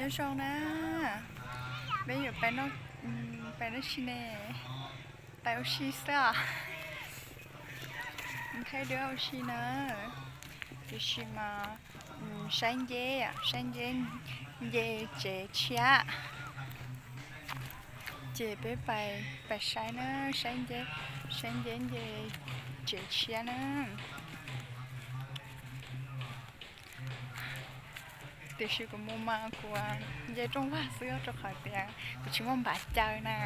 Nyob zoo na, peb yuav pais noj, pais noj tsis ne, pais ua si xwb os. Thaij duab ua si na, tiam sis mas saib nceb, saib nceb nce tsev tshiab. Ces peb pais, pais saib na, saib nceb, saib nceb nce tsev tshiab na. Tiam sis kuv mus mas kuv nce rooj vag xwb rau qhov tias kuv tsis muaj npav caw na.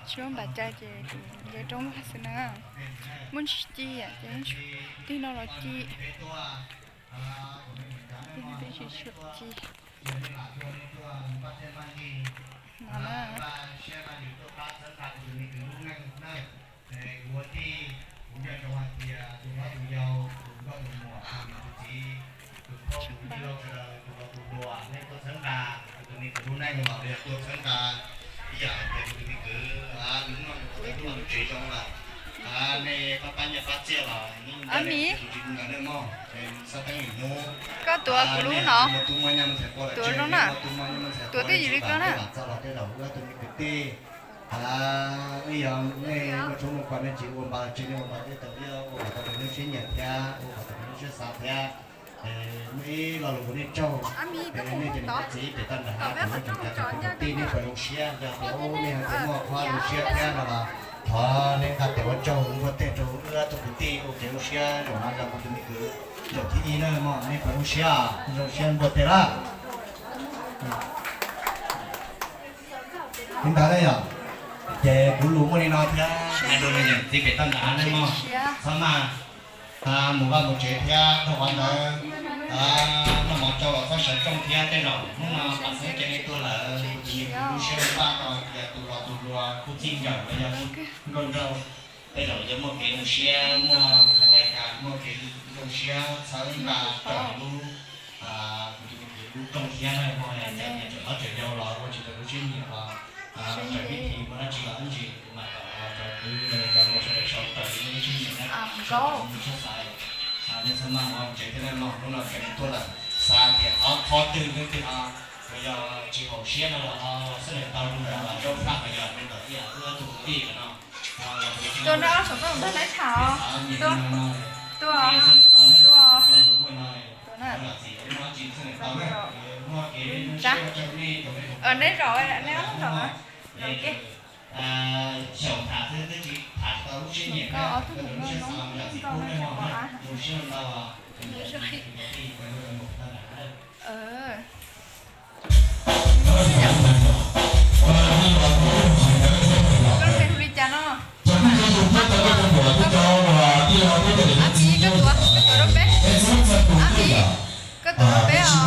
Tsis muaj npav caw ces kuv nce rooj vag xwb na. Muaj ntsis ci ces tig no los ci. Tig no tsis tshua ci no na. Ab Mis, koj tuav kuv lub no, tuav zoo na, tuav twj ywm li koj na. Wb yog nej muaj tshoob muaj kos nej tsis ua npav tsi, nej ua npav tej tau ua kom tau peb lub siab nyiam thiab ua kom tau peb lub siab xav thiab. Muaj ib lo lus ua nej tsaug, nej cov niam cov txiv pem toj nram hav tsoom tij nej puas zoo siab, yog tias nej ho tsis muaj qhov zoo siab thiab no los thov nej nqa tes ua tsaug npuaj teg rau wb ob tug kwv tij ua kev zoo siab zaum no yog kuv tus me kwv zaum thib ib na mog, nej puas zoo siab, zoo siab npuaj teg lawm. Li ntawd na yom, ces kuv lus muaj li no thiab, hais rau nej niam txiv pem toj nram hav nej mog, txhob maj mus vaj mus tsev thiab rau qhov ntawd noj mov tsau los txhob sawv rooj thiab, tej zaum hnub no pam xeeb cia nej tuaj lawm, tus me kwv lub siab npaj no yog tus los tus hluas kuj txij nkawm los yog kuj nrauj nraug, tej zaum yuav muaj kev zoo siab, muaj lais kas muaj kev zoo siab txhawb nqa raws lub, kuv tus me kwv lub rooj thiab na, muaj lais kas tseem hlob tseem yau los ua tsis tau lub siab nyiam los raws pib thi muaj dab tsi los ib ntsis kuv mam kom cov kwv cov hluas sawv daws sau raws li lub siab nyiam na, sau raws li lub siab xav. Nej txhob maj mus vaj mus tsev thiab na mog, hnub no ces mus tuaj lawm, xav tias qhov qhov twg twg twg ho uas yog tsis haum siab no los ho xab lem tau rau ntawm zaub faj los yog rau ntawm ib yam wb ob tug kwv tij no. Tua na, saum koj ntag neb tham os. Tua, tua, tua na. Neb zaum, neb ob zaum, zaum ke. Xyaum tham xwb twb tsis tham tau lub siab nyiam thiab, koj ob tug mus noj neb zaum txiv kub neb ho noj zoo siab ntau. Koj npe hu li cas no? Ab Mis, koj tuav, koj tuav rau peb. Ab Mis, koj tuav rau peb os.